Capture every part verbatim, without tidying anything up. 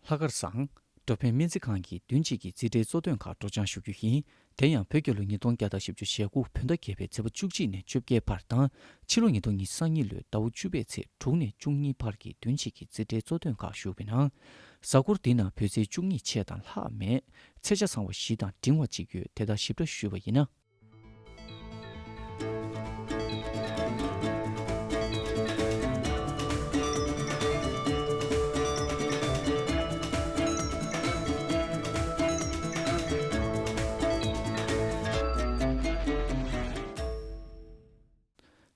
ལྷག་དཀར་བཟང་། འགྲོ་ཕན་སྨན་རྩིས་ཁང་གིས་བདུན་གཅིག་གི་རྩིས་ཁྲའི་གཙོ་དོན་ཁག་སྒྲོག་སྦྱང་ཞུ་རྒྱུ་ཡིན། དེ་ཡང་བོད་རྒྱལ་ལོ་ཉིས་སྟོང་བརྒྱ་དང་བཞི་བཅུ་ཞེ་དགུ་བོད་ཟླ་བརྒྱད་པའི་ཚེས་པ་བཅུ་གཅིག་ནས་བཅོ་བརྒྱད་བར་དང་། ཕྱི་ལོ་ཉིས་སྟོང་ཉི་ཤུ་རྩ་གཉིས་ལོའི་ཟླ་བ་བཅུ་པའི་ཚེས་དྲུག་ནས་བཅུ་གཉིས་བར་གྱི་བདུན་གཅིག་གི་རྩིས་ཁྲའི་གཙོ་དོན་ཁག་ཞུ་བའི་ནང་། གཟའ་འཁོར་འདི་ནང་བོད་ཚེས་བཅུ་གཉིས་ཆད་དང་ལྷག་མེད། ཚེས་ཆ་ཚང་བ་བཞི་དང་འབྲིང་བ་གཅིག་ཡོད། དེ་དག་ཞིབ་ཕྲ་ཞུས་པ་ཡིན་ན།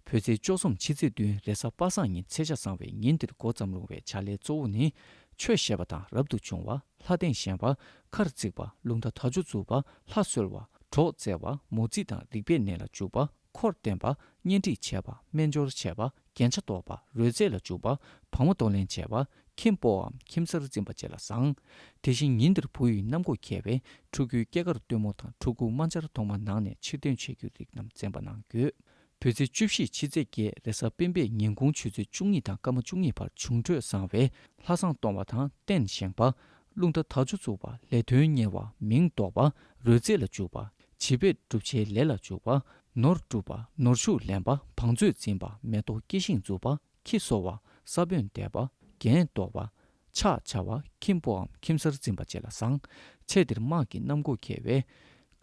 བོད་ཚེས་བཅུ་གསུམ་ཕྱི་ཚེས་བདུན་རེས་གཟའ་པ་སངས་ཉིན་ཚེས་ཆ་བཟང་བའི་ཉིན་འདིར་འགོ་བརྩམས་རུང་བའི་བྱ་ལས་གཙོ་བོ་ནི། ཆོས་བཤད་པ་དང་རབ་ཏུ་བྱུང་བ། ལྷ་རྟེན་བཞེངས་པ། མཁར་བརྩིགས་པ། རླུང་རྟ་དར་ལྕོག་བཙུགས་པ། ལྷ་གསོལ་བ། གྲོགས་བཙལ་བ། མོ་རྩིས་དང་རིག་པའི་གནས་ལ་འཇུག་པ། འཁོར་བསྟེན་པ། གཉེན་སྒྲིག་བྱས་པ། སྨན་སྦྱོར་བྱས་པ། རྒྱན་ཆ་འདོགས་པ། རོལ་རྩེད་ལ་འཇུག་པ། བག་མ་གཏོང་ལེན་བྱས་པ། ཁྱིམ་སྤོའམ་ཁྱིམ་གསར་འཛིན་པ་བཅས་ལ་བཟང་། དེ་བཞིན་ཉིན་འདིར་བུ་ཡི་གནམ་སྒོ་ཁྱེར་བས་ཕྲུ་གུའི་སྐྱེས་སྐར་སྟོན་མོ་དང་ཕྲུ་གུ་རྨ་ཆར་གཏོང་མ་ནང་ནས་ཕྱིར་འཐེན་བྱེད་རྒྱུའི་རིགས་རྣམས་འཛེམ་པ་གནང་དགོས། བོད་ཚེས་བཅུ་བཞི་ཕྱི་ཚེས་བརྒྱད་རེས་གཟའ་སྤེན་པའི་ཉིན་གུང་ཆུ་ཚོད་བཅུ་གཉིས་དང་སྐར་མ་བཅུ་གཉིས་བར་འབྱུང་འཕྲོད་བཟང་བས་ལྷ་བསང་གཏོང་བ་དང་རྟེན་བཞེངས་པ། རླུང་རྟ་དར་ལྕོག་བཙུགས་པ། ལས་དོན་གཉེར་བ། མིང་འདོགས་པ། རོལ་རྩེད་ལ་འཇུག་པ། བྱིས་པའི་བསྒྲུབ་བྱའི་ལས་ལ་འཇུག་པ། ནོར་སྒྲུབ་པ། ནོར་ཕྱུགས་ལེན་པ། བང་མཛོད་འཛིན་པ། མེ་ཏོག་སྐྱེ་ཤིང་འཛུགས་པ། ཁྱི་གསོ་བ། ས་བོན་འདེབས་པ། རྒྱན་འདོགས་པ། ཕྱག་བྱ་བ། ཁྱིམ་སྤོའམ་ཁྱིམ་གསར་འཛིན་པ་བཅས་ལ་བཟང་། ཚེས་འདིར་དམག་གི་གནམ་སྒོ་ཁྱེར་བས།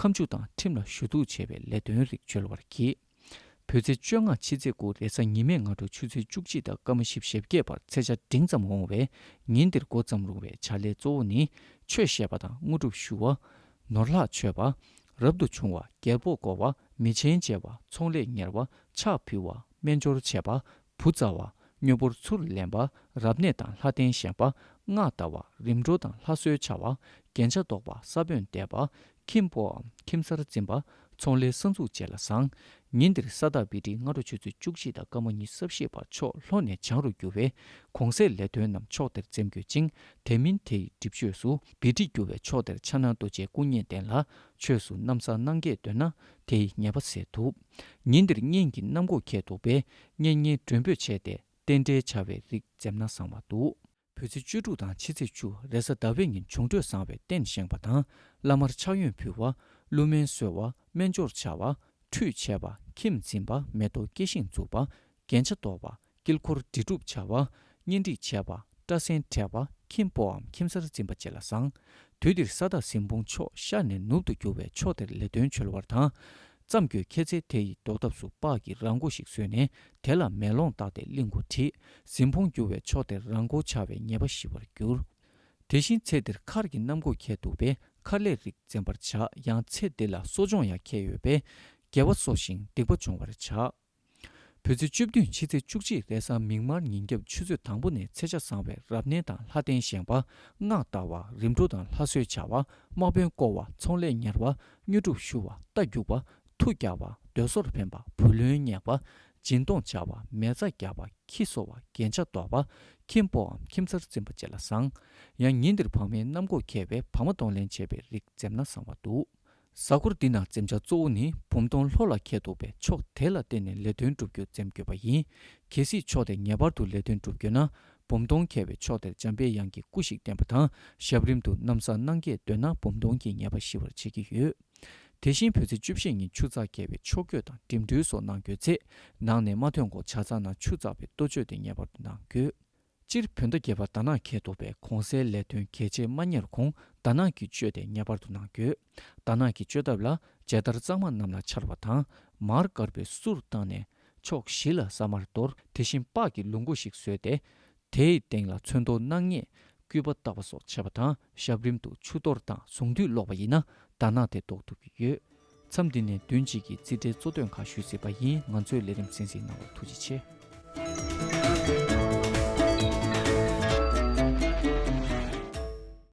ཁ་མཆུ་དང་ཁྲིམས་ལ་ཞུ་གཏུག་བྱེད་པའི་ལས་དོན་རིགས་འཇོལ་བར་བགྱིད། བོད་ཚེས་བཅོ་ལྔ་ཕྱི་ཚེས་དགུ་རེས་གཟའ་ཉི་མའི་སྔ་དྲོ་ཆུ་ཚོད་བཅུ་གཅིག་དང་སྐར་མ་བཞི་བཅུ་ཞེ་བརྒྱད་བར་ཚེས་ཆ་འབྲིང་ཙམ་འོང་བས། ཉིན་འདིར་འགོ་བརྩམས་རུང་བའི་བྱ་ལས་གཙོ་བོ་ནི། ཆོས་བཤད་པ་དང་དངོས་གྲུབ་ཞུ་བ། ནོར་ལྷག་མཆོད་པ། རབ་ཏུ་བྱུང་བ། རྒྱལ་པོ་བསྐོར་བ། མི་ཆེན་མཇལ་བ། ཚོང་ལས་གཉེར་བ། ཕྱག་ཕུལ་བ། སྨན་སྦྱོར་བྱེད་པ། བུ་བཙའ་བ། དངོས་པོར་ཚུར་ལེན་པ། རབ་གནས་དང་ལྷ་རྟེན་བཞེངས་པ། སྔགས་བཟླ་བ། རིམ་གྲོ་དང་ལྷ་གསོལ་བྱ་བ། རྒྱན་ཆ་འདོགས་པ། ས་བོན་འདེབས་པ། ཁྱིམ་སྤོའམ་ཁྱིམ་གསར་འཛིན་པ། ཚོང་ལས་གསར་འཛུགས་བཅས་ལ་བཟང་། ཉིན་འདིར་ས་བདག་བི་ཏྲི་སྔ་དྲོ་ཆུ་ཚོད་བཅུ་གཅིག་དང་སྐར་མ་ཉི་ཤུ་རྩ་བཞི་བར་ཕྱོགས་ལྷོ་ནས་བྱང་རུ་རྒྱུ་བས། གོང་གསལ་ལས་དོན་རྣམས་ཕྱོགས་དེར་འཛེམ་དགོས་ཅིང་། དེ་མིན་དེ་ཡི་སྒྲིབ་བཅོས་སུ་བི་ཏྲི་རྒྱུ་བའི་ཕྱོགས་དེར་ཕྱག་ན་རྡོ་རྗེའི་སྐུ་བརྙན་བསྟན་ལ། ཆོས་སུ་ན་བཟའ་གནང་གས་འདོད་ན་དེ་ཡི་ཉེས་པ་སེལ་ཐུབ། ཉིན་འདིར་གཉེན་གྱི་གནམ་སྒོ་ཁྱེར་འདུག་པས། གཉེན་ཉེ་མགྲོན་འབོད་བྱས་ཏེ་རྟེན་འབྲེལ་བྱ་བའི་རིགས་འཛེམ་ན་བཟང་བ་འདུག། བོད་ཚེས་བཅུ་དྲུག་དང་ཕྱི་ཚེས་བཅུ་རེས་གཟའ་ཟླ་བའི་ཉིན་འབྱུང་འཕྲོད་བཟང་བའི་རྟེན་བཞེངས་པ་དང་། བླ་མར་ཕྱག་གཡོན་ཕུལ་བ། ཀླུ་སྨན་གསོལ་བ། སྨན་སྦྱོར་བྱ་བ། ཁྲུས་བྱས་པ། ཁྱིམ་འཛིན་པ། མེ་ཏོག་སྐྱེ་ཤིང་འཛུགས་པ། རྒྱན་ཆ་འདོགས་པ། དཀྱིལ་འཁོར་འབྲི་སྒྲུབ་བྱ་བ། གཉེན་སྒྲིག་བྱས་པ། སྐྲ་སེན་བྲེག་པ། ཁྱིམ་སྤོའམ་ཁྱིམ་གསར་འཛིན་པ་བཅས་ལ་བཟང་། དུས་འདིར་ས་བདག་ཟིན་ཕུང་ཕྱོགས་ཤར་ནས་ནུབ་ཏུ་རྒྱུ་བས་ཕྱོགས་དེར་ལས་དོན་འཆོལ་བར་དང་། རྩམ་གྱོས་ཁྱེར་ཚེ་དེ་ཡི་བཟློག་ཐབས་སུ་སྤགས་ཀྱི་རང་མགོ་ཞིག་བཟོས་ནས་དེ་ལ་མེ་ལོང་བཏགས་ཏེ་གླིང་མགོ་བྲིས། ཟིན་ཕུང་རྒྱུ་བས་ཕྱོགས་དེར་རང་མགོ་འཆའ་བའི་ཉེས་པ་ཞི་བར་འགྱུར། དེ་བཞིན་ཚེ་འདིར་མཁར་གྱི་གནམ་སྒོ་ཁྱེར་འདུག་པས་མཁར་ལས་རིགས་འཛེམ་པར་བྱ། ཡང་ཚེ་འདི་ལ་གསོ་སྦྱོང་ཡང་ཁྱེར་ཡོད་པས་དགེ་བ་གསོ་ཞིང་སྡིག་པ་སྦྱོང་བར་བྱ། བོད་ཚེས་བཅུ་བདུན་ཕྱི་ཚེས་བཅུ་གཅིག་རེས་གཟའ་མིག་དམར་ཉིན་རྒྱབ་ཆུ་ཚོད་དང་པོ་ནས་ཚེས་ཆ་བཟང་བའི་རབ་གནས་དང་ལྷ་རྟེན་བཞེངས་པ། སྔགས་བཟླ་བ། རིམ་གྲོ་དང་ལྷ་གསོལ་བྱ་བ། དམག་དཔོན་བསྐོར་བ། ཚོང་ལས་གཉེར་བ། དངོས་གྲུབ་ཞུ་བ། རྟ་རྒྱུག་པ། མཐུ་རྒྱག་པ། སྡོད་སོར་འཕེན་པ། བུ་ལོན་གཉེར་བ། སྦྱིན་གཏོང་བྱ་བ། མེ་བཙའ་རྒྱག་པ། ཁྱི་གསོ་བ། རྒྱན་ཆ་འདོགས་པ། ཁྱིམ་སྤོའམ་ཁྱིམ་གསར་འཛིན་པ་བཅས་ལ་བཟང་། ཡང་ཉིན་འདིར་བག་མའི་གནམ་སྒོ་ཁྱེར་བས་བག་མ་གཏོང་ལེན་བྱེད་པའི་རིགས་འཛེམ་ན་བཟང་བ་འདུག། གཟའ་འཁོར་འདི་ནང་འཛེམ་བྱ་གཙོ་བོ་ནི་བུམ་གདོང་ལྷོ་ལ་ཁེལ་འདུག་པས་ཕྱོགས་དེ་ལ་བརྟེན་ནས་ལས་དོན་སྒྲུབ་རྒྱུ་འཛེམ་དགོས་པ་ཡིན། གལ་སྲིད་ཕྱོགས་དེར་ངེས་པར་དུ་ལས་དོན་སྒྲུབ་དགོས་ན། བུམ་གདོང་ཁེལ་བའི་ཕྱོགས་དེར་འཇམ་པའི་དབྱངས་ཀྱི་སྐུ་ཞིག་བསྟན་པ་དང་། ཞབས་རིམ་དུ་ན་བཟའ་གནང་གས་འདོད་ན་བུམ་གདོང་གི་ཉེས་པ་ཞི་བར་བྱེད་ཀྱི་ཡོད། དེ་བཞིན་བོད་ཚེས་བཅུ་བཞི་ཉིན་ཆུ་ཚགས་བཀལ་བའི་ཕྱོགས་བསྐྱོད་དང་འགྲིམ་འགྲུལ་སོགས་གནང་དགོས་ཚེ། ནང་ནས་མ་ཐོན་གོང་ཇ་ཚགས་ནང་ཆུ་བཙགས་པའི་ལྟོ་སྤྱོད་དེ་ངེས་པར་དུ་གནང་དགོས། སྤྱིར་བོད་ཟླ་བརྒྱད་པར་དར་ནག་ཁེལ་འདུག་པས་གོང་གསལ་ལས་དོན་གལ་ཆེ་མ་གཉེར་གོང་དར་ནག་གི་སྤྱོད་དེ་ངེས་པར་དུ་གནང་དགོས། དར་ནག་གི་སྤྱོད་ཐབས་ལ་མཇལ་དར་གཙང་མ་གནམ་ལ་འཕྱར་བ་དང་། མར་དཀར་པོའི་གསུར་བཏང་ནས་ཕྱོགས་བཞི་ལ་ས་དམར་གཏོར། དེ་བཞིན་སྤགས་ཀྱི་ལུག་མགོ་ཞིག་བཟོས་ཏེ། དེའི་སྟེང་ལ་ཚོན་མདོག་སྣ་ལྔས་སྐུད་པ་བཏགས་པ་སོགས་བྱེད་པ་དང་། ཞབས་རིམ་དུ་ཆུ་གཏོར་དང་གཟུངས་འདུས་ཀློག་པ་ཡིན་ན་དར་ནག་དེ་ཟློག་ཐུབ་ཀྱི་ཡོད། མཚམས་འདི་ནས་བདུན་གཅིག་གི་རྩིས་ཁྲའི་གཙོ་དོན་ཁག་ཞུས་ཟིན་པ་ཡིན། ང་ཚོའི་ལས་རིམ་གསན་གཟིགས་གནང་བར་ཐུགས་རྗེ་ཆེ།